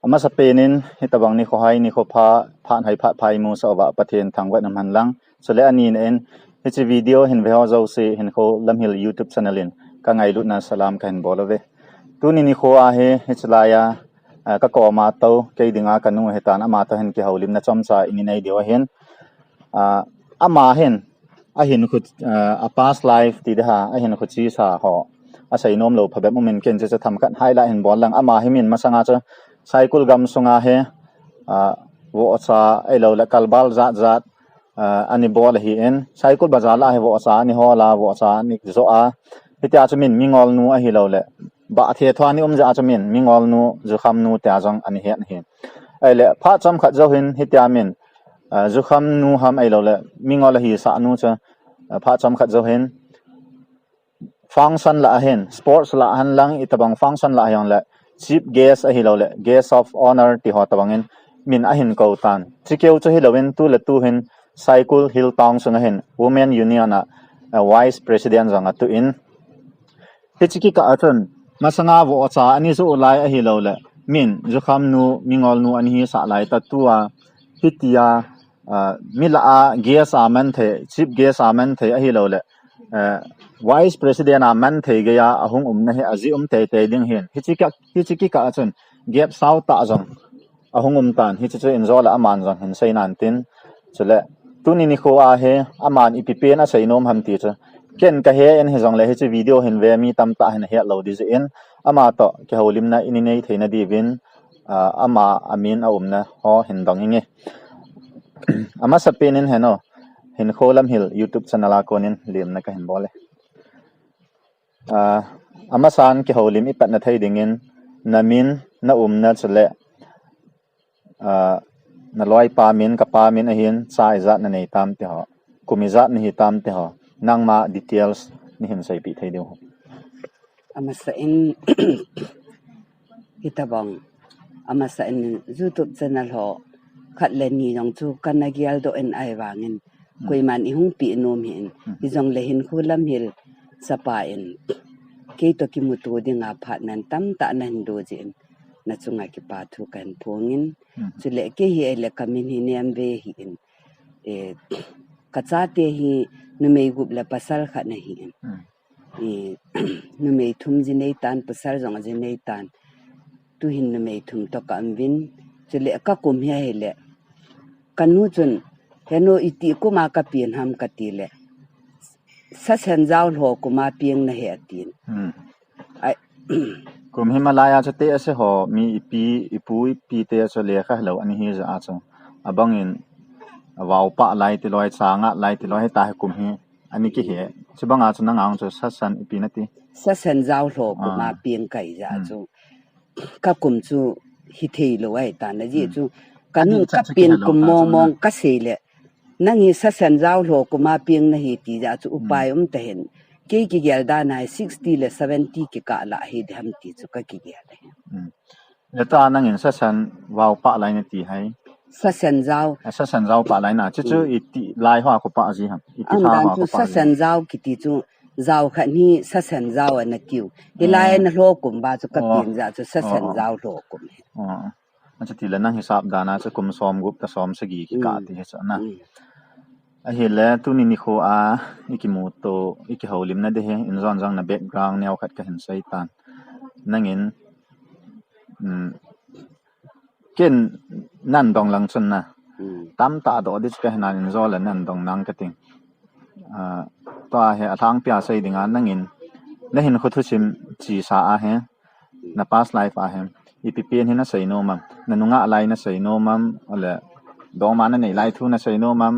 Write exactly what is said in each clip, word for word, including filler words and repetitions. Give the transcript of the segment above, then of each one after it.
Amasapen in, hitabang nikho hai, nikho pha, phat hai, phat phai mu sa uva Pathen thangvah in um hen lang. Chule ani na in, hiche video hin ve ho jouse, Hinkho Lamhil YouTube channel in, ka ngailutna salam kahin bol uve. Tuni nikho a hi, hiche laiya, ah, ka koma tou, kei dinga ka nu hitan, ama toh hin kihoulimna chomcha in i nei diu ahin. Ah, ama hin, ahinkho, ah, a past life ti ding ham, ahinkho chesa ho asei nom lou phabep um in, ken hiche chu themkhat highlight hin bol lang. Ama hi min masanga chu Saikul gamsunga hi, ah, vohcha ahilou le kalbal jat jat, ah, ana bol ahin, Saikul bazar lah a hi vohcha ana hol a, vohcha ana jo a. Hitia chu min mingol nu ahilou le, bah thetho a ana um jeh a chu min mingol nu, jukham nu tia jong ana het ahi. Ahile, phat chomkhat jou hin, hitia min, ah, jukham nu ham ahilou le, mingol ahisah nu chu, ah, phat chomkhat jou hin, function lah a hin, sports lah a hen lang, itabang function lah a hijongle, chief guest ahilou le, guest of honour ti ho tabang in, min ahin kou tan. Chukeu chu hilou in, tu le tu hin, Saikul Hill Town sunga hin, Women Union a, ah, Vice President jong atoh in, hiche kikah a chun, masanga vohcha ana jo lai ahilou le, min, jukham nu, mingol nu ana hisah lai ta tua, hitia, ah, mi lah a guest a man thei, chief guest a man thei ahilou le, eh, Vice President a man thei geiya ahung umna hi ajeh um teitei ding ahin. Hiche kikah, hiche kikah a chun, gap sao tah jong ahung um tan, hiche chu in jo le aman jong hin sei nan tin. Chule, tuni nikho a hi, aman ipi pen asei nom ham ti chu, ken ka he in hijongle, hiche video hin ve mi tamtah hin ahet lou ding jeh in, ama toh kihoulimna in i nei theina diuvin, ah, ama amin a umna ho hin dong inge. Amasapen in heno, Hinkho Lamhil YouTube channel a kon in lemna kahin bol e. Ah, amasan kihoulim i patna thei dingin, na min, na umna chule, ah, na loipa min, kapa min ahin, cha ijat na nei tam ti ho, kum ijat na hi tam ti ho, nangma details nei hin seipeh thei diu ham? Amasa in, hitabang, amasa in YouTube channel ho khat le ni jong chu kana geldoh in ahivangin, hmm, koiman eihung peh nom hih in. Hmm. Hijongle Hinkho Lamhil chapa in, kei toh kimuto dinga phat nen tamtah nahin do jeh in, na chunga kipa thu kahin phong in. Hmm. Chule kei hi ahile ka min hi Nemve ahi in. Eh, ka chate hi numei gup le pasal khat ana hi in. Hmm. Eh, numei thum ji nei tan, pasal jong aji nei tan. Tuhin numei thum toh ka um uvin. Chule ka kum hi ahile, ka nu chun, "Heno, itih kum a ka peng ham?" ka tile, "Sasen jao lho kum a peng nahi," atin. Hmm. Ai. Kum hi malaiya chu teh ase ho, mi ipi, ipu ipi te chu lekha lou ana hi jeh a chu, abangin, avao pah lai ti loi, cha ngat lai ti loi, hita hi kum hi ana kihe. Chubanga chu nang ang chu sasen ipi nati? Sasen jao lho kum a, ah, peng kahi jeh a, hmm, chu ka kum chu hithei lou ahitan, ajeh, hmm, chu ka nu, ani cha ka cha peng kihe lou kum ta mong chu mong na. Ka sei le, "Nang hi sasen jao lho kum a peng nahi," ti jeh a chu, hmm, upai um tahih in. Kei kigel dan a hi sixty le seventy kikah lah hi ding ham ti chu ka kigel ahi. Hmm. Hita nangin sasen vao pah lai nati hai? Sasen jao. A, sasen jao pah lai na. Chu chu, hmm, iti lai hoa ko pah ji ham? Iti, ang tha dan hoa chu ko pah ji? Sasen jao kiti chu, jao khat hi sasen jao ana tiu. Hilai, oh, na lho kum ba chu ka, oh, peng jeh a chu sasen, oh, jao lho kum hi. Oh. Achu tile nang hisap dan a chu kum som gup ta som sagi kikah, hmm, ti hi chu na. Hmm. Ahile, tuni nikho a, i kimuto, i kihoulimna ding hi, in jon jong na background neo khat kahin sei tan. Nangin, um, ken nan dong lang chun na. Hmm. Tamtah doh ding chu kahi nan, in jo le nan dong nang kating. Ah, tua hi alhangpia sei dinga nangin, na hinkho thusim chesa a hi, na past life a hi, ipi pen hi na sei nom am? Na nungah lai na sei nom am? Ole, dongma na nei lai thu na sei nom am?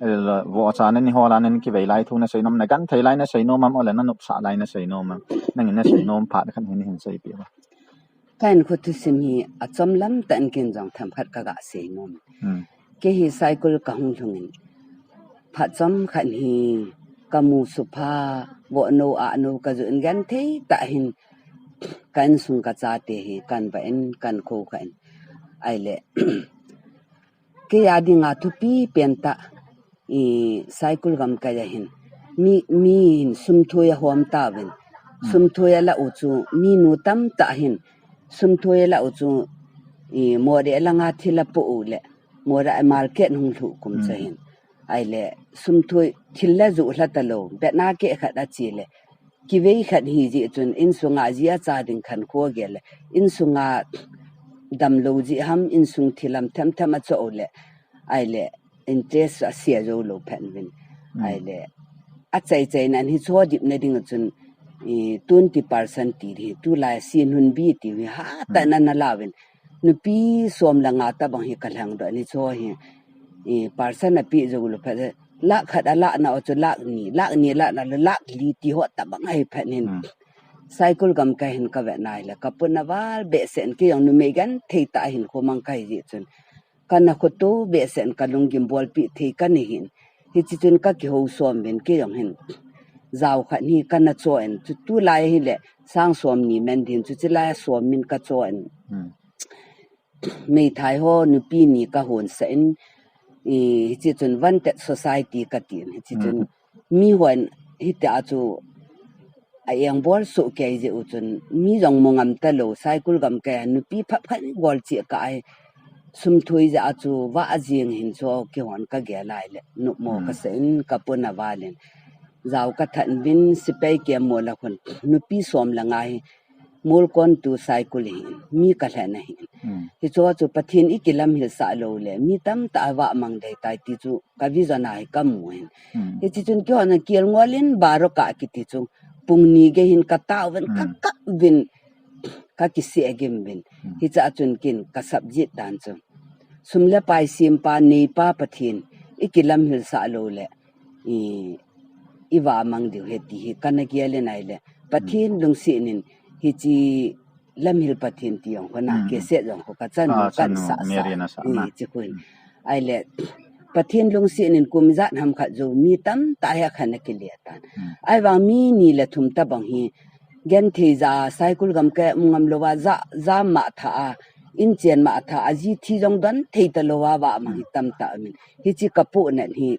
Ole, vohcha na ni hol a na kivei lai thu na sei nom, na genthei lai na sei nom am? Ole, na nopsah lai na sei nom am? Nangin na sei nom phat khat hi na hin seipeh uva. Ka hinkho thusim hi achom lam tah in ken jong themkhat ka ga sei nom. Hmm. Kei hi Saikul ka hung lhung in, phat chomkhat hi ka mu supha, vohnou ahnou ka joh in genthei tah hin ka insung ka chate hi kan va in kan kho kha in. Ahile, kei a dinga thupi pen tah, i, Saikul gamkai a hin, mi, mi hin sum thoi ahom tauvin. Hmm. Sum thoi alah u chu, mi nu tamtah hin, sum thoi alah u chu, i, Moreh langa thil apoh u le, Moreh market hung lhuh kum cha hin. Ahile, sum thoi thil la ju hla talou, betna keh khat achi le, kivei khat hi jeh chun, insunga ji acha ding khankho gel le, insunga damlou ji ham, insung thil ham themthem achoh u le, ahile, interest asia jou lou phat uvin. Ahile, achai chai nan hi chodip na ding chun, i, twenty percent ti hi, tulai sin hun bi ti hi, hatah in ana la uvin. Nupi som le nga tabang hi kalhang doh ni cho hi. I, percent api jou lou phat, lakh khat ala na o chu lakh ni, lakh ni la na le lakh li ti ho tabang ahi phat hin. Saikul gamkai hin kavet na hile, kapu na val behseh in kei jong numei genthei tah hin khomang kahi jeh chun. Kana khoto behseh in kalung gim bolpi thei kana hin. Hichi chun kakihou som uvin kei jong hin. Jao khat hi kana cho in, chu tulai hile, sang som ni men din, chuchi lai som min kacho in. Meithai ho nupi ni kahon sah in, i, hichi chun wanted society kati in, hichi chun mi hon hitia chu a engbol soh kei jeh u chun mi jong mu ngam talou, Saikul gamkai a nupi phap khat gol chi ka ai sum thoi jeh a chu vah jing hin chu kihon kagel lai le, nopmo kasa in kapu na val in. Jao kathat uvin sepai camp mol a khun nupi som le nga hi Molkon to Saikul hi in, mi kalhen ahi in. Hicho chu Pathen ikilamhil sah lou le, mi tamtah avah mang dei tai ti chu ka vision a hi kamu hin. Hichi chun kihon a kelngol in Baro ka kiti chu, pung ni gei hin katao uvin, kakap uvin, kakiseh gim uvin. Hicha chun kin kasap jit dan chu. Sum le pai sempa neipa Pathen ikilamhil sah lou le, i, ivah mang diu ahi ti hi kana gel in ahile, Pathen lungset in hichi lamhil Pathen ti jong ho na, cassette jong ho kachan u, kansah sah, i, chi khu in. Ahile, Pathen lungset in kum ijat ham khat jou mi tamtah hi akhan akile tan. Ahivang mi ni le thum tabang hi, genthei ja, Saikul gamkai a um ngam louva, ja, ja ma tha a, inchen ma tha a, ji thi jong don thei talou a, vah mang hi tamtah umin. Hichi kapohnat hi,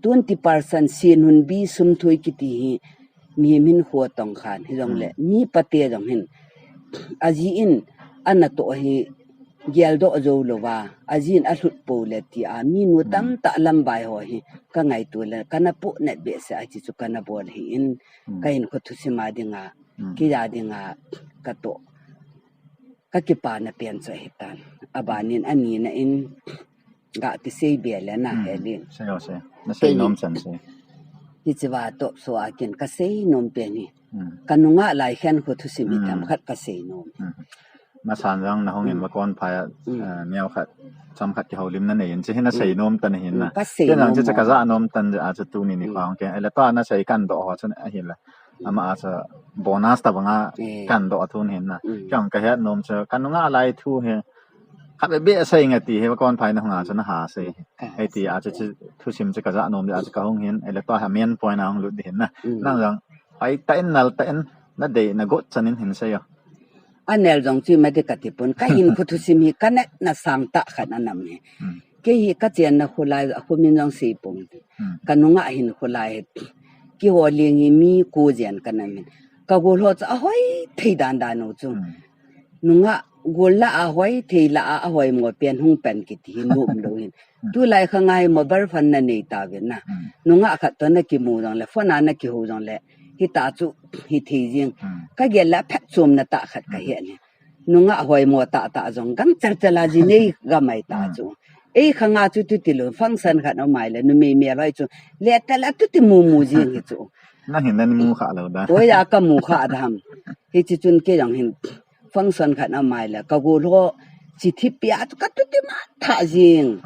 twenty percent sin hun bi sum thoi kiti hi, mihem hin kho tong khan, hijongle, mi pate jong hin, aji in, ana toh hi, geldoh jou louva, aji in alhut pou le tia, mi nu tamtah lamvai ho hi, kangaito le, kana pohnat behseh a hichi chu kana bol hi in, kahinkho thusim a dinga, keija dinga, katoh. Kakipana pen chu ahitan. Abanin anina in, ga kisei be le na helin. Sei o sei. Nasei nom chan sei. Hichi va topso a kin kasei nom pen hi. Kanungah lai khenkho thusim hi themkhat kasei nom. Masan jong nahung in vakonphai a, eh, neokhat, chomkhat kihoulimna nei in, chu hi nasei nom tan ahin na. Ken jong chu kaja nom tan jeh a chu tuni nikho hung ken. Ahile tua nasei kandoh ho chun ahile. Ama a chu bonus tabanga kandoh a thu ahin na. Ken kahet nom chu kanungah lai thu hi. Khatvei be sei nge ti hi vakonphai nahung a chu naha sei. Hiti a chu, chu thusim chu kaja nom jeh a chu kahung hin. Ahile tua hi main point a hung lut ding ahin na. Nang jong, pai tah in nal tah in, nadei nagot chan in hin sei o. Anel jong chu ima di kati pon, kahinkho thusim hi kanatna sangtah khat anam hi. Kei hi kachenna kholai, akho min jong sei pon. Kanungah hinkho lai hi. Keiho leng hi mi ko jen kanam hin. Kagol ho chu ahoi thei dandan u chu. Nungah gol lah a ahoi thei lah a ahoimo pen hung pan kiti hi nom lou hin. Tulai khang a hi mobile phone nanei tauvin na. Nungah khat toh nakimu jongle, phone a nakihou jongle, hita chu hithei jeng. Kagel le aphatchomna tah khat kahet in. Nungah hoimo tahtah jong gangchal chal a ji nei gamai ta chu. Ei khang a chu tuti lou, function khat aum a le, numei melhoi chu, letter la tuti mumu jeng hi chu. Nang hin namu kha lou da. Oi a kamu kha da ham. Hichi chun kei jong hin function khat aum a le, kagol ho chithi pia chu katuti matha jeng.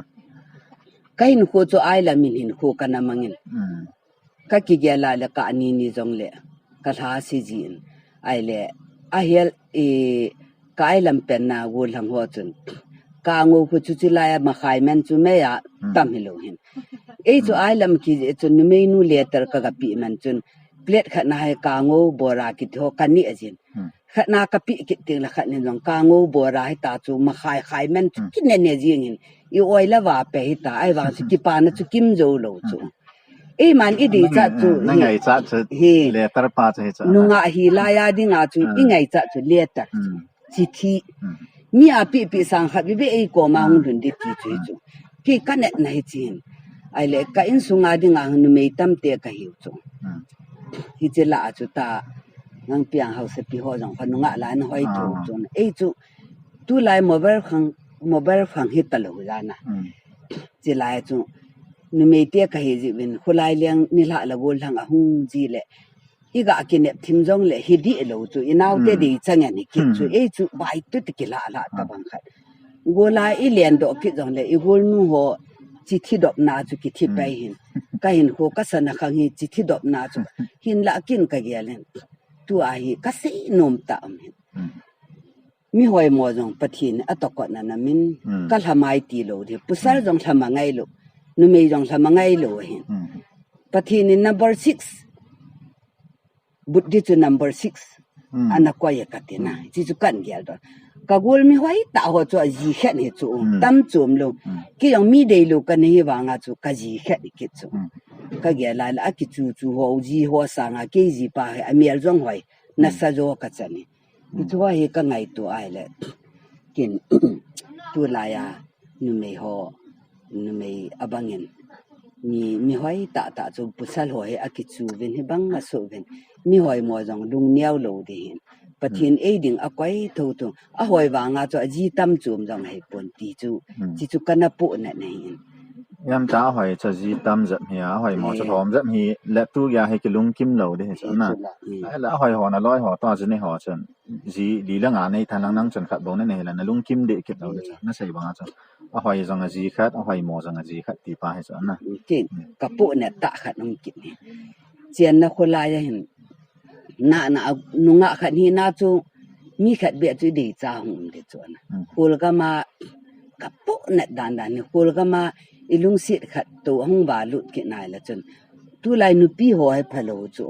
Kahinkho chu ailam in hinkho kana mang in. Kakigel a le kani ni jongle, kalha se jin. Ahile, ahel, i, ka ailam pen na gollhang ho chun. Kangou khu chu chulai a makhai man chu mei a tam hilou hin. Ei chu ailam kijeh chun numeinu letter kagapeh man chun. Plate khat na hi kangou bora kiti ho kaneh jin. Khat na kapeh kit teng le khat nin jong kangou bora hita chu makhai khai man chu kinene jeng hin. I oi le vape hita, ahivang chu kipana chu kim jou lou chu. Eiman ideichat chu, nangaichat chu, letter pa chu hichu. Nungah hilai a dinga chu ingaichat chu letter. Chithi. Mi apipi sang khat bebe ei koma hung lhun ding ti chu hi chu. Kei ka natna hi chu hin. Ahile ka insunga dinga numei tamte ka hiu chu. Hiche lah a chu ta, nang piang hausapi ho jong kha nungah lai na hoi chu chu. Ei chu, tulai mobile khang, mobile khang hi talou jana. Chilai chu, numeite ka hi jiuvin, khulai leng nilhah le gollhang ahung ji le, i ga kinep thim jongle hi dih lou chu, i naote dei chang in hi kit chu, ei chu vai tu ti kilhah lhah tabang khat. Gola i lendoh kit jongle, i golnu ho chithi dopna chu kithi pai hin. Ka hinkho ka sana khang hi chithi dopna chu, hinlah kin ka gel in. Tua hi ka seinom tah um hin. Mi hoimo jong Pathen in atoh kot na namin, ka lhamai tilou ding. Pasal jong lhama ngailou, numei jong lhama ngailou ahin. Pathen in number six, Buddha chu number six ana koi e ka tina. Hichu kan gel doh. Ka gol mi hoitah ho chu aji khat hi chu, tam chom lou. Kei jong mi deilou kana hi vanga chu ka ji khat hi kit chu. Ka gel lai la, akichu chu ho, ji ho sanga kei jipa hi amel jong hoi, nasa jo ka chan hi. Hichu hi ka ngaito ahile. Kin, tulai a numei ho, numei abang in, mi, mi hoitah tah chu pasal ho hi akichu uvin, hibang asoh uvin. Mi hoimo jong lungneo lou ding hin. Pathen ei ding akoi thotho. Ahoi vanga chu aji tam chom jong hipon ti chu. Hichu kana pohnat na hin. Iam ta ahoi chu aji tam jep hi, ahoimo chu lhom jep hi, le tu gei hi kilungkim lou ding hi chu na. Ahile ahoi ho naloi ho toh, ajinei ho chun ji li le nga nei than lang, nang chun khat bou nanei le nalungkim deh kit lou ding chu. Nasei banga chu, ahoi jong aji khat, ahoimo jong aji khat ti pa hi chu na. Kin, ka pohnat tah khat um kit ni. Chenna kholai a hin, na, na, nungah khat hina chu, mi khat beh chu i deicha hung um ding chu na. Kholgam a, ka pohnat dan dan hi, kholgam a i lungset khat toh hung valut kit nai le chun, tulai nupi ho hi phalou chu.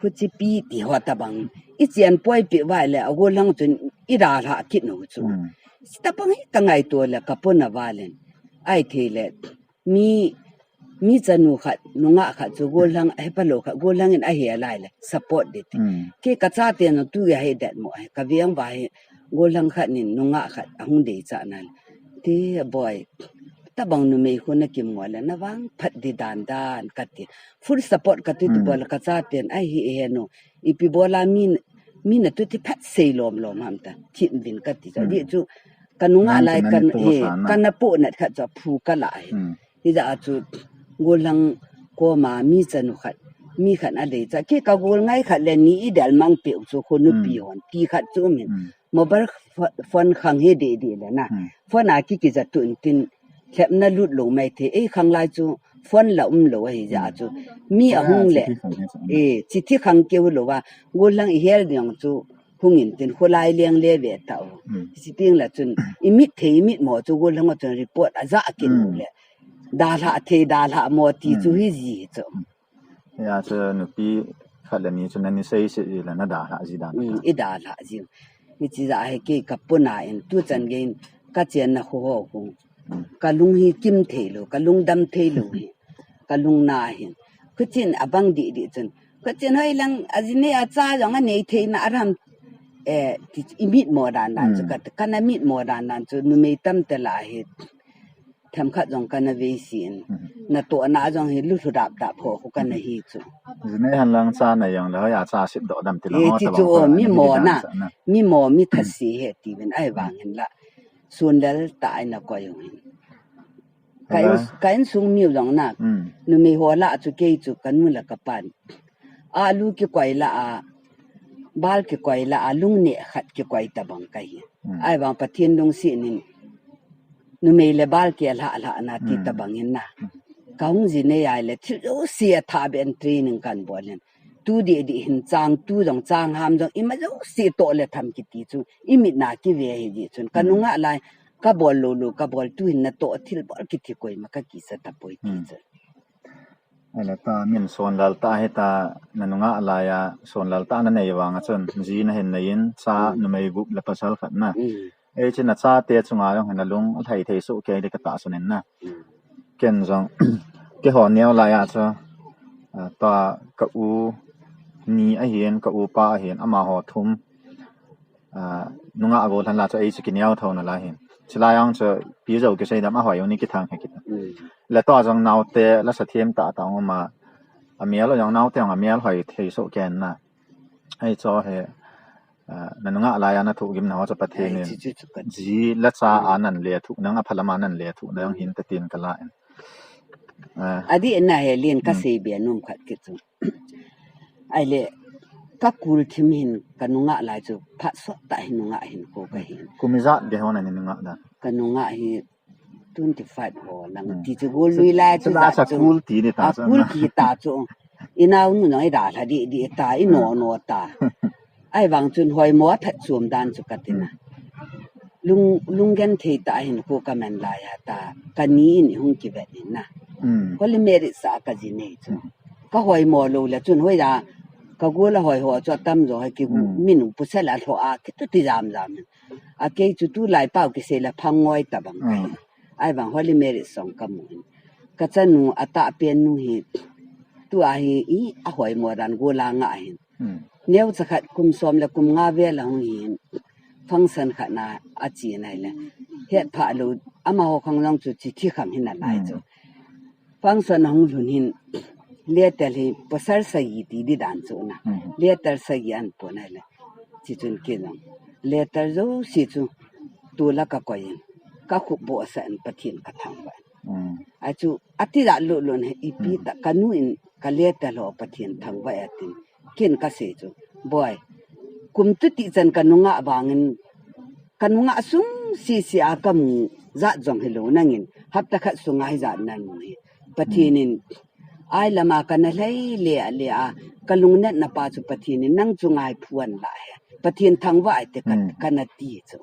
Huchipi ti ho tabang, i chen poipeh uva le, agollhang chun i dalhah kit u chu. Hitabang hi ka ngaito le ka pona val in. Ahithei le, mi, mi chanu khat, nungah khat chu gollhang, hiphalou khat, gollhang in ahe lai le, support ding ti. Kei ka chaten jong tu gei hi det mo, ka veng uva hi, gollhang khat in nungah khat ahung deicha nai le, te boi, tabang numei khu nakimu le, na vangphat ding dan dan ka ti. Full support ka ti ti bol ka chaten, ahi e he nu, ipi bola mi, mi natu ti phat sei lom lom ham ta, thim uvin ka ti chu. Ajeh chu, ka nungah lai, kana pohnat khat chu aphu ka lah hi. Hijeh a chu, gollhang koma mi chanu khat, mi khat adeicha. Kei ka gol ngai khat le ni i del mang peh u chu, kho nupi hon ti khat chu um hin. Mobile pho-, phone khang hi deh deh le na. Phone a ki, kija tu in tin, lhepna lut lou mai thei. Ei khang lai chu phone la um lou ahi jeh a chu. Mi ahung le, chithi khang keu lou a, gollhang i hel ding chu hung in tin, kholai leng le ve tau. Hichi teng le chun, i mit thei, i mitmo chu gollhang a chun report aja kit u le, dalhah thei, dalhah mo ti chu hi ji hi chu. Hia chu nupi khat le ni chu nani seiset ji le na dalhah ji dan. I dalhah ji. Hichi jeh a hi kei ka pona in, tuchan gei in ka chenna kho ho khu, ka lung hi kim thei lou, ka lungdam thei lou hi, ka lungna hin. Khuchin abang dih dih chun, khuchin hoilang ajinei acha jong anei theina aram, eh, ti, i mitmo dan dan chu, ka, kana mitmo dan dan chu, numei tamte lah hi themkhat jong kana veisi in. Natohna jong hi lulhu dap dap ho khu kana hi chu. Jinei henlang cha nei jongle hoiya cha sipdoh dem ti lang ho tabang chu, mi mo na, mi mo mi thase hi tiuvin, ahivangin la, sonlel tah a ina koi u hin. Ka in, ka insung miu jong na, numei ho lah chu kei chu kanu le kapan, alu kikoi lah a, bal kikoi lah a, lungneh khat kikoi tabang kahi. Ahivang Pathen lungset in, numei le bal kilhah lhah na ti tabang in na, kahung jinei a le thil jouse athah beh in training kan bol in. Tu dih dih hin chang, tu jong chang, ham jong, ima jouse toh le tham kiti chu i mit na kive hi jeh chun, ka nungah lai, ka bol lou lou, ka bol tu hin natoh thil bol kiti koima ka kisa tapoi ti chu. Ahile ta min sonlal tah hi ta, na nungah lai a sonlal tah nanei vang a chun, ji nahin nei in, cha numei gup le pasal khat na. Ei chu na chate chunga jong hin nalung alhai thei soh kei ding katahsan in na. Ken jong, keiho neo lai a chu, ah, ta ka u ni ahin, ka upa ahin, amaho thum, ah, nungah a go lhan la chu ei chu kineo tho na la hin. Chilai ang chu pi jo kisei dam a hoi uni kithang he kita. Le to jong naote la sa thiam ta ta ma. A mial jong naote ang a mial hoi thei so ken na. Ei cho he, ah, na nungah lai a na thu gim na ho chu Pathen in. Ji la cha a nan le thu nang a phalama nan le thu nang hin ta tin ka la in. Ah. Adi na he lin ka sei be num khat ki chu. Ai le ka kul thim hin ka nungah lai chu phat sot ta hin nungah hin ko ka hin. Kum ijat ge ho na ni nungah dan. Ka nungah hi twenty five ho lang ti chu gol lui lai chu la cha kul ti ni ta chu. Kul ti ta chu. Inau nu nang i da la di di ta i no no ta. Ai vang chun hoi mo a phat chuam dan chu ka tina. Lung lung gen thei ta hin ko ka man lai ha ta. Ka ni in hung ki vet in na. Holy Mary sa ka ji nei chu. Ka hoi mo lo le chun hoi da ka gol a hoi ho chu tam jo ha ki min pu sel a hlo a ki tu ti jam jam. A kei chu tu lai pau kisei la phang ngoi ta bang ka hi. Ai vang Holy Mary song ka mu in. Ka chanu a ta pen nu hi tu a hi i a hoi mo dan go la nga hin. Neu cha khat kum som le kum nga ve la hung hin. Function khat na a chi nai le. Het pha lo ama ho khang long chu chi thi kham hin na lai chu. Function hung lhun hin letter hi pasal sagi ti di dan chu na. Letter sagi an po nai le. Chi chun ke nong. Letter jo si chu tu la ka koi in. Ka khup bo sa an Pathen ka thang ba. Ai chu ati la lo lo ne ipi ta ka nu in ka letter lo Pathen thang ba atin. Kin ka se chu. Boy. Kum tu ti chan ka nunga bangin ka nunga sung si si a ka mu zat jong hi lo nangin hapta khat sunga hi zat nan mu hi. Pathen in ai lama ka na hlei le a le a ka lungnat na pa chu Pathen in nang chu ngai phuan la he. Pathen thangvah ai te ka ka na ti chu.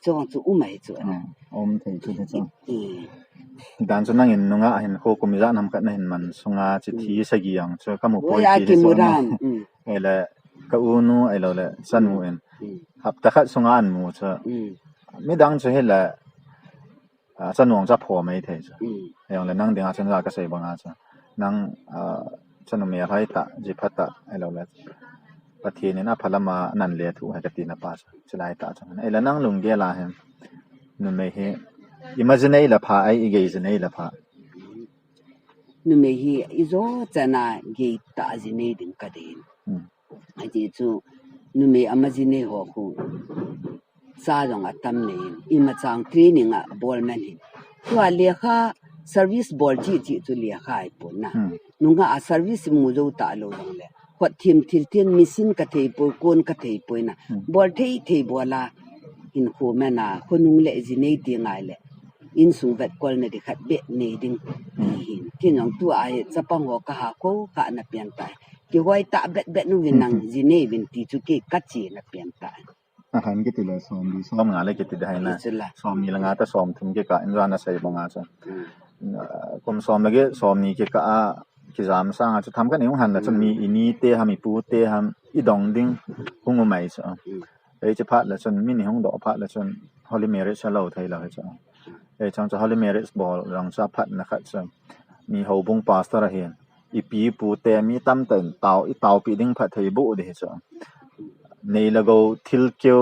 Chong chu um ai chu. Om thei chu chu. Dan chu nangin nunga hin ko kum ijat nam khat na hin man sunga chi thi sagi ang chu ka mu poi ti hi chu. Ele ka u nu ai lo le chanu in hapta khat sunga an mu chu. Midang chu hi le chanu ang cha pho mai thei chu. Ayong le nang dinga chun ja ka sei banga chu. Nang chanu mel hai ta ji phat ta ai lo le. Pathen in a phalama nan le thu hai ka ti na pa chu. Chilai ta chu. Ele nang lung ge la hem. Numei hi imagine la pha ai i ge jine la pha. Numei hi i jo chana ge ta jine ding ka din. Aji chu numei ama jine ho khu. Cha jong a tam nei in ima chang training a bol man hin. Tua lekha service bol chi chi chu lekha ai pon na. Nunga a service mu jo ta lo jong le. Hot thim thil thim machine ka thei poi kon ka thei poi na. Bol thei thei bol a. In khu mena khu nung le ji nei ti ngai le. In sung vet kol na di khat be nei ding. Hin. Tin jong tu a hi chapang ho ka ha ko ka na pian ta. Ki hoi ta bet bet nu vin nang ji nei vin ti chu ki ka chi na pian ta. Ahan kiti le som li som nga le kiti dai na. Som ni le nga ta som thum kikah in jana sei banga chu. Kum som le ge som ni kikah a kijam sanga chu tham ka ni hung han la chun mi i ni te ham i pu te ham i dong ding hung umai chu. Ei chi phat la chun mi ni hung do phat la chun Holy Marriage a lo thei lo hi chu. Ei chang chu Holy Marriage bol jong cha phat na khat chu. Mi houbung pastor a hin. I pi pu te mi tam ta in tao i tao pi ding phat thei bu di hi chu. Nei la go thil keu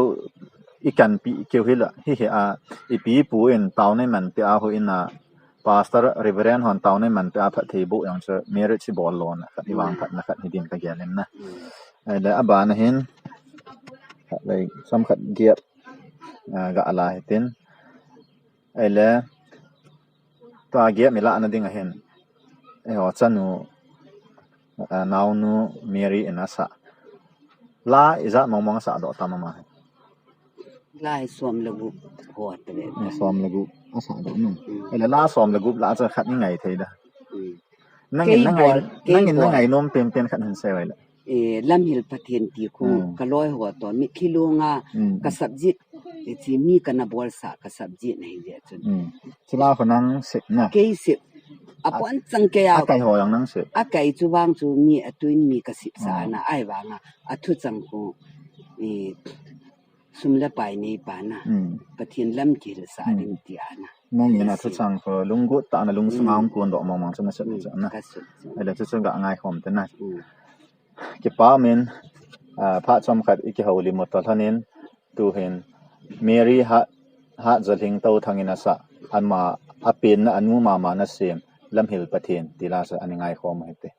i kan pi keu hi la hi hi a i pi pu in tao nei man te a ho in a pastor reverend hon tao nei man te a phat thei bu jong chu marriage si bol lo na khat i vang phat na khat hi din ka gel in na. Ai le a ba na hin khat le som khat giat ga ala hi tin. Ai le Tua gei mi la na ding ahin. Eiho chanu, ah, naonu Mary in asa. La ijat mong mong asa do tam ama. La som le gup ho te le. Som le gup asa do nu. Ele la som le gup la cha khat ni ngai thei da. Nangin nangai, nangin nangai nom pen pen khat hin sei vai la. Eh, Lamhil Pathen ti khu ka loi ho to mi thilunga ka subject ti mi ka na bol sa ka subject nei je chun. Chula ho nang sep na. Kei sep. Apon chang kei a. Akai ho yang nang sep. Akai chu vang chu mi atuin mi ka sep sa na ai vanga. Athu chang khu. Eh, sum le pai nei pa na. Pathen lam kihil sa ding ti a na. Nangin athu chang khu lunggut ta na lungsung a hung kun do mong mong chu na sep na. Ai la chu chu ga ngai khom te na. Kipa min, ah, phat chom khat i kihoulim u toh lhonin, tuhin, Mary Hat, Hatjalhing Touthang in asah, ama, apenna anu mama nasem, Lamhil Pathen, ti la sa, ana ngaikhom u hite.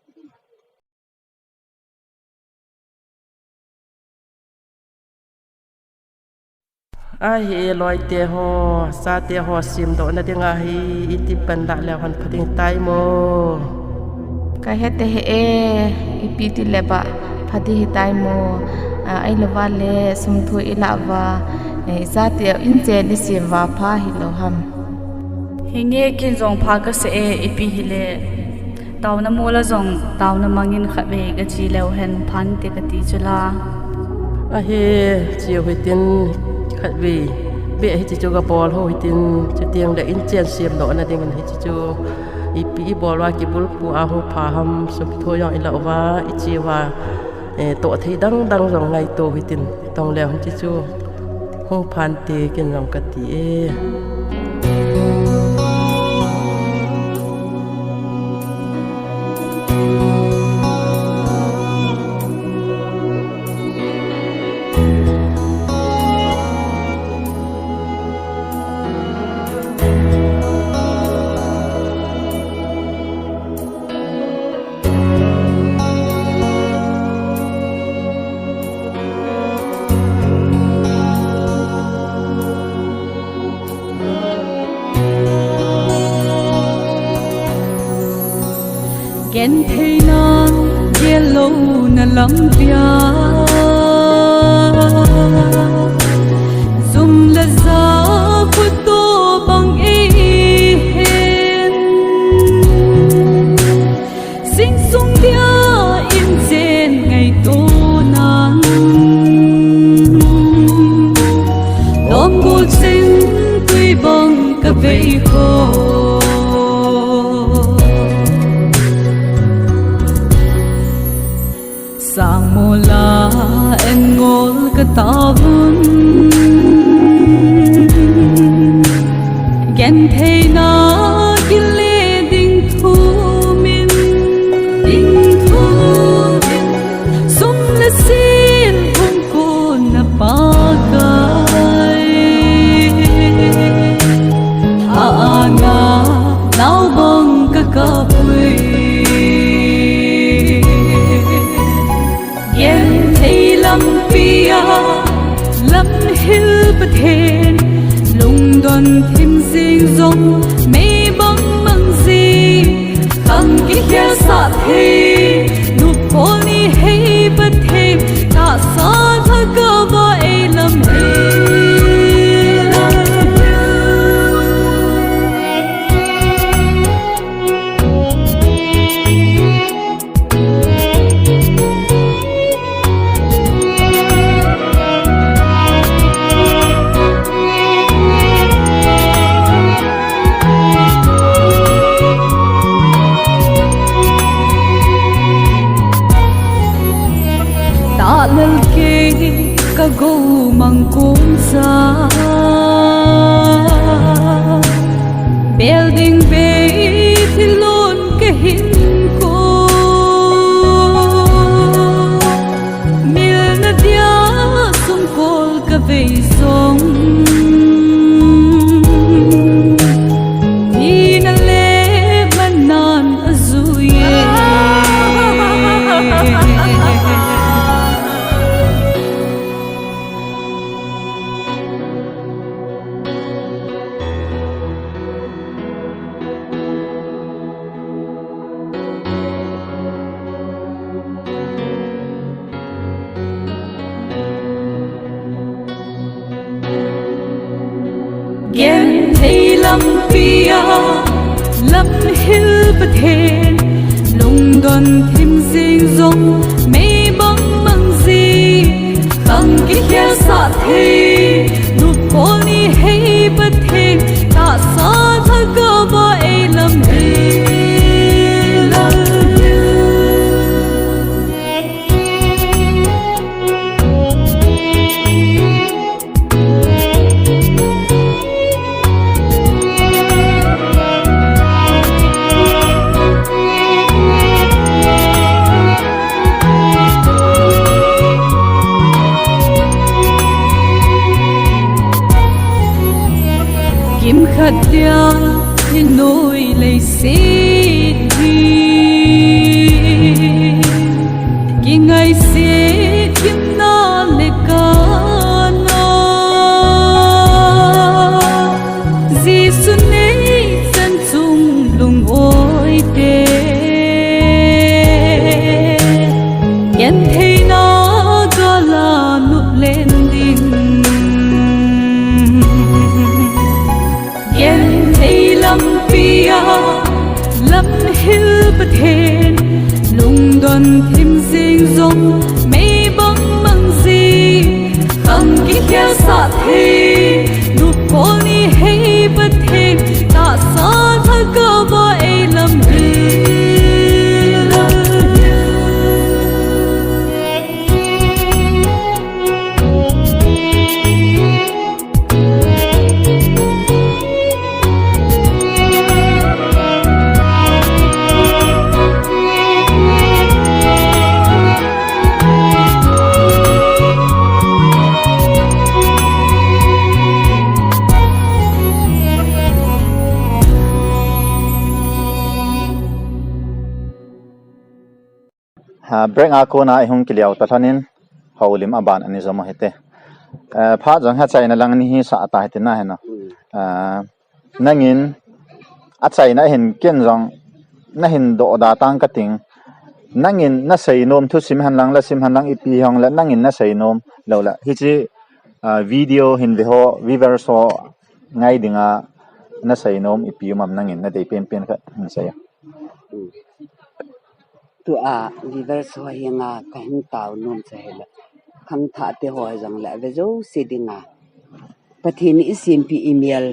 Ahi e, loite ho, chate ho, semdohna dinga hi iti pan lah leu hen pha ding tai mo? Ka he tahih e, ipi ti le ba pha ding hitai mo? A, ahilouva le sum thu i lah uva, e, i chate in chen i sem uva pha hilou ham? Hinge, ken jong pha ka sa e, ipi hile. Taona mol a jong, taona mangin khatvei ka che leu hen pha inte ka ti chu la. Ahi, cheu hitin khatvei beh hiche chu ka bol ho hitin, chuteng le in chen semdohna dingin hiche chu ipi i bol uva kibulphu a hung pha ham, sum thu jong i lah uva, i che uva, eh, toh thei dang dang jong ngaito hitin, tong leu hiche chu. Hung pha inte ken jong ka ti e. Gentheina, gellouna lampia, jum le ja phuto bang eihen. Jingsung dia in chen ngaito nan, lom gol cheng tui bang ka vei kho. Sangmol a en ngol ka tauvin, gentheina kile ding thumin, ding thumin, sum le sil hung kona Pakai, a anga nao bang ka kap uve. Genthei lampia, Lamhil Pathen, lungdon thim jing jong, mei bang mang jing, khang kikhel sah thei, nupo ni hei Pathen, tahsa lhagao va ei lamhil. Tahlel kei ka go mang kum sa. Bel ding vei thilon ka hin ko. Milna dia sum kol ka vei jong. Thina le manan a jui e. Genthei lampia, Lamhil Pathen, lungdon thim jing jong, mei bang mang jing, khang kikhel sah thei, nupo ni hei Pathen, tahsa lhagao va ei lamhil. Tia, i noi leiset hi, kingaiset gimna le kana, Jesu neichan chung lungoi te, gentheina gala nuplen ding. Genthei lampia lamhil Pathen, lungdon thim jing jong meibang mang jing, khang kikhel sah thei, nupkol ni hei Pathen, tahsa lhagao va ei lamhil. Ha, break a kona i hung kiliau ta lhonin, houlim aban ani jom u hite. Eh, phat jong ha chaina lang ni hi sa ta hite na heno. Hmm. Ah, nangin, achaina hin ken jong, na hin doh da tang ka ting. Nangin na seinom thusim hen lang, lasim hen lang, ipi hong le, nangin na seinom lou le. Hichi, ah, video hin ve ho, viewers ho ngai dinga, na seinom ipi um am nangin, na dei penpen khat hin sei a. Hmm. Tua viewers ho henga ka hin tao nom chu hile, khangthah te ho jong le ave jouse dinga, Pathen in i sempeh i mel,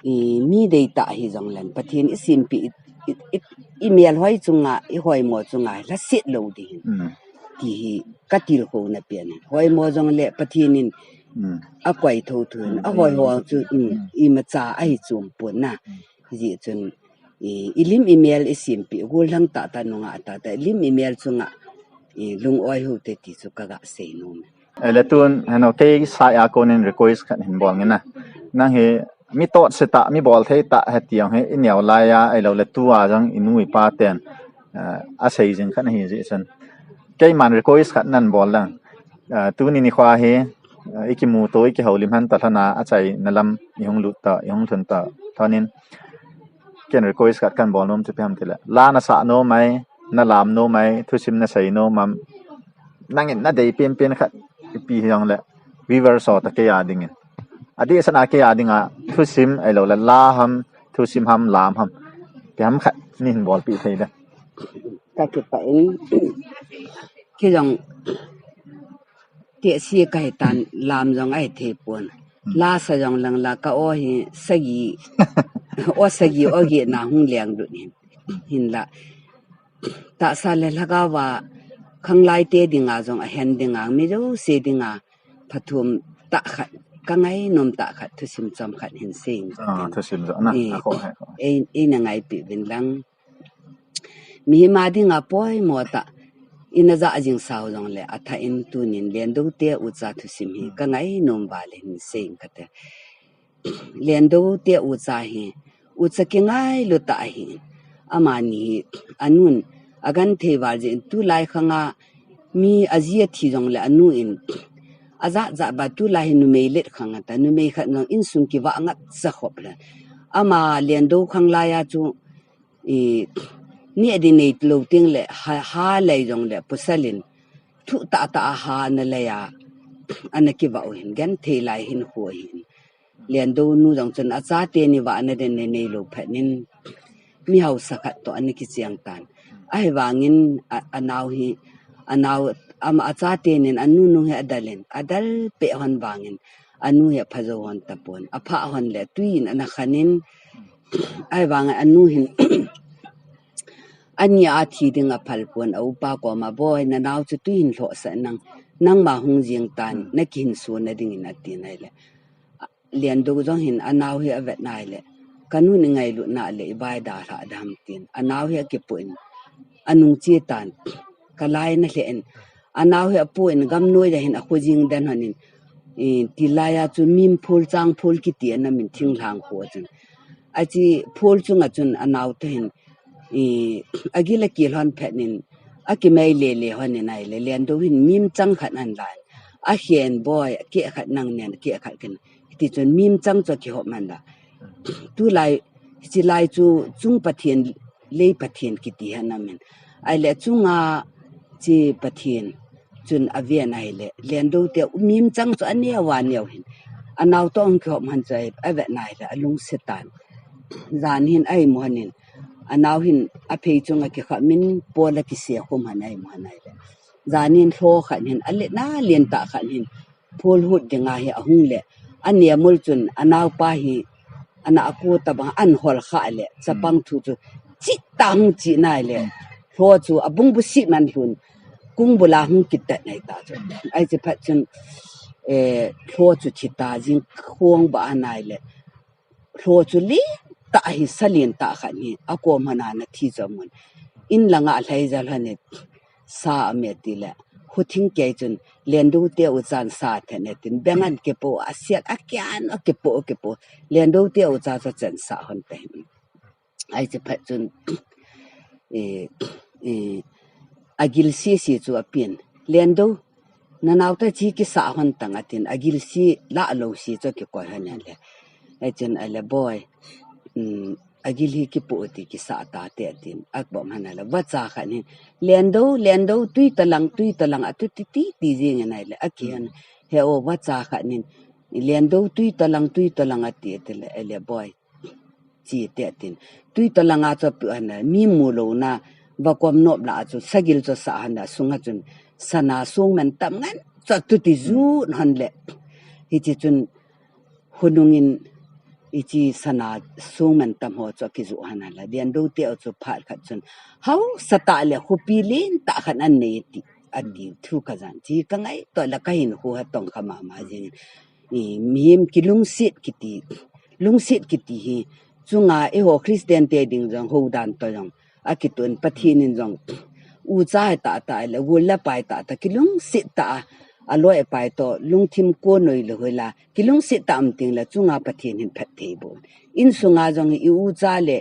i mi deitah hi jong le, Pathen in i sempeh i, i, i, i mel hoi chunga, i hoimo chunga lhaset lou ding hin. Mm. Ti hi ka tilkhouna pen in. Hoimo jong le Pathen in, mm, akoi thotho in, mm, ahoi ho chu, mm, mm, imacha ahi chom pon na. Mm. Hijeh chun, i, i lim i mel i sempeh, gollhang tahtah, nungah tahtah, i lim i mel chunga, i, lung-oi hou te ti chu ka ga sei nom e. Eh, le tun, heno, kei side a konin request khat hin bol nge na. Nang hi, mi totse tah, mi bol thei tah, hiti jong hi, i neo lai a, ahilou le tua jong, i nu i pa ten, eh, asei jing khat ahi jeh chun. Keiman request khat nan bol lang. Eh, tuni nikho hi, eh, i kimuto, i kihoulim hen ta lhon a, achaina lam, i hung lut ta, i hung lhun ta lhonin. Ken request khat kan bol nom chu ipi ham tile. La na sah nom am, na lam nom am, thusim na sei nom am. Nangin na dei penpen khat ipi hi jong le. Viewers ho toh kei a dingin. Adeh sanga kei a dinga thusim ahilou le la ham, thusim ham, lam ham. Ipi ham khat nei hin bolpeh thei le. Ka kipah in. Kei jong tehse kahi tan, lam jong ahi thei pon. Hmm. La sa jong lang la ka aw hi sagi, aw sagi, aw get na hung leng lut hin. Hinla, tahsa le lhagao va khanglai te dinga jong ahen dinga, mi jouse dinga phatthum tah khat, ka ngainom tah khat, thusim chom khat hin sei inge. Ah, thusim jong na, eh, akhoh e, akhoh e. Ei, eina ngaipeh uvin lang. Mihem a dinga poimo tah, ina ja jing sau jong le, athah in tunin Lendou te ucha thusim hi, hmm, ka ngainom val in hin sei inge kate. Lendou te ucha hi, ucha kingailu tah ahi. Amani hi, anun, agenthei val jeh in tulai khanga, mi aji athi jong le anu in, ajat jat ba tulai hi numei let khang ata, numei khat jong insung kivah ngat sa khop le. Ama Lendou khanglai a chu, i, neh ding neilou teng le, ha, ha lei jong le, pasal in, thuh tah tah a ha ana lei a, ana kivah u hin, genthei lai hin khu ahin. Lendou nu jong chun achate ni vahna den nei, neilou phat in, mi hausa khat toh ana kicheng tan. Ahivangin, a, anao hi, anao, ama achate nin anu nung hi adal in, adal peh hon vangin, anu hi apha jou hon tapon, apha hon le tui in ana khan in, ahivangin anu hin, ani a thi ding aphal pon, a upa koma, "Boi, nanao chu tui hin lhohsah in, nangma hung jing tan, hmm, nakihinso na dingin," atin ahile. Lendou jong hin anao hi avet nai le, "Ka nun i ngailutna le i bai dalhah dam," tin. Anao hi akipoh in, anung che tan, ka lai na lheh in. Anao hi apoh in, gamnoi a hin akho jing den hon in, eh, tilai a chu Mimphul, Changphul kiti ana min, thinglhang kho chun. achi phul chunga chun anao toh hin, i, agil akilhon phet in, akimei lele hon in ahile, Lendo hin mimchang khat ahin lan. Akhen boi, akeh khat nang nen, akeh khat ken. Hiti chun mimchang chu akihop man la. Tulai, hichi lai chu chung Pathen, lei Pathen kiti hi ana min. Ahile chunga chi Pathen chun aven ahile, Lendo te mimchang chu aneo aneo hin. Anao toh ahung kihop man chu ahi, avet na ahile, alungset tan. Jan hin ahi mo han in. Anao hin aphei chunga kikhah min pol akise khum han ahi mo han ahile. Jan hin lho khat hin, alet na len tah khat hin. Phul hut dinga hi ahung le. Anemul chun, anaopa hi, ana aku tabang, ahin hol khah le. Chapang thu chu, chih tah hung chih na le. Lho chu, abung bu sih man lhun. Kung bula hung kitet nai ta chu. Ahi chi phat chun, eh, lho chu thi ta, jing khong ba anai le. Lho chu len tah hi, sa len tah khat hi, akom hana ana thi chu amun. In langa alhai jal hon in, sa ame ti le. Huthing kei chun, Lendo te u chan sa then e tin, beng an kipo, asiat, akian, akipo, akipo. Lendo te u cha chu chan sa hon te hin. Ahi chi phat chun, eh, eh, agil sisi chu apen. Lendo, nanao ta chi kisa hon tang atin, agil si la lo si chu kikoi hon le. Ahi chun ahile boi, um, agil hi kipo ti kisa ta te atin, akbom hon le. Vacha khat hin, Lendo, Lendo, tui talang, tui talang, atu ti ti ti jing in ahile, akihen, he o vacha khat hin, Lendo, tui talang, tui talang ati, ati le, ahile boi. Chi te atin. Tui talanga chu api ana, mi mu lo na, vakom nop la chu, sagil chu sa hana, sunga chun, sana sung man tam ngan, chu tu ti ju hon le. Hichi chun, hunung in, ichi sana sung man tam ho chu kiju hana la. Lendo te chu phat khat chun, hausa tah le, khopi len tah khat an nei ti, ati thu ka jan. Chi ka ngai to la ka hin hu ha tong kha mama jing. I, mihem kilungset kiti, lungset kiti hi, chunga eiho Christian te ding jong, ho dan to jong, akitun Pathen in jong, ucha tah tah le, gul le pai tah tah, kilungset tah a, aloi apai to, lungthim ko noi le hoi la, kilungset tah um ting le, chunga Pathen hin phatthei boh. Insunga jong i ucha le,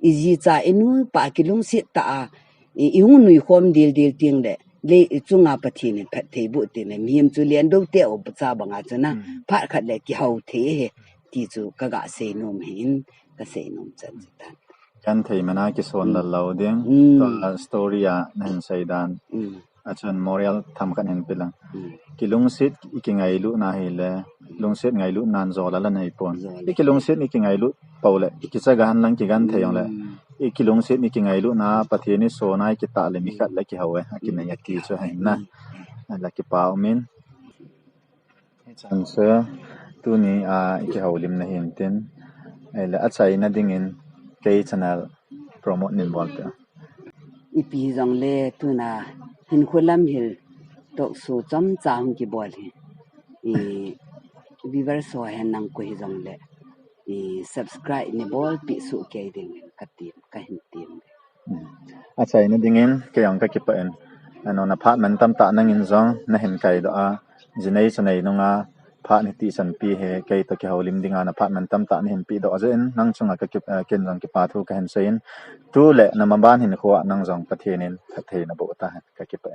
i jicha, i nupa kilungset tah a, i, i hung nui khom dildil ting le, le i chunga Pathen in phatthei boh ting le, mihem chu Lendo te u cha banga chu na, phat khat le kihou thei e, ti chu ka ga sei nom hin, ka sei nom chan chu tan. Genthei mana kison lal lo ding, tua story a na hin sei dan. Achun moral tham khat hin pe lang. Kilungset i kingailut na hi le, lungset ngailut nan jo la la nei pon. I kilungset i kingailut po le, i kicha gan lang kigenthei jong le. I kilungset i kingailut na, Pathen i sona i kitah le mi khat le kihou e, akinei ati chu ahin na. La kipa umin. Hichan chu, tuni a i kihoulimna hin tin. Ahile achaina dingin kei channel promote nin bol te. Ipi jong le tuna hin khulam hil talk show chomcha hung kibol hi. I viewers ho hen nang koi hi jong le. I subscribe nei bolpi suh kei ding ka ti, ka hin ti. Achaina dingin, kei jong ka kipah in. Ano na phat man tamtah nangin jong, na hin kaidoh a. Jinei chanei nunga, phat ni ti chanpi he, kei to kihoulim dinga, na phat man tamtah na hin pedoh jeh in, nang chunga ka kip, eh, ken jong kipa thu ka hin sei in. Tu le na maban hin khua nang jong Pathen in, phatthei na boh ta hen, ka kipah.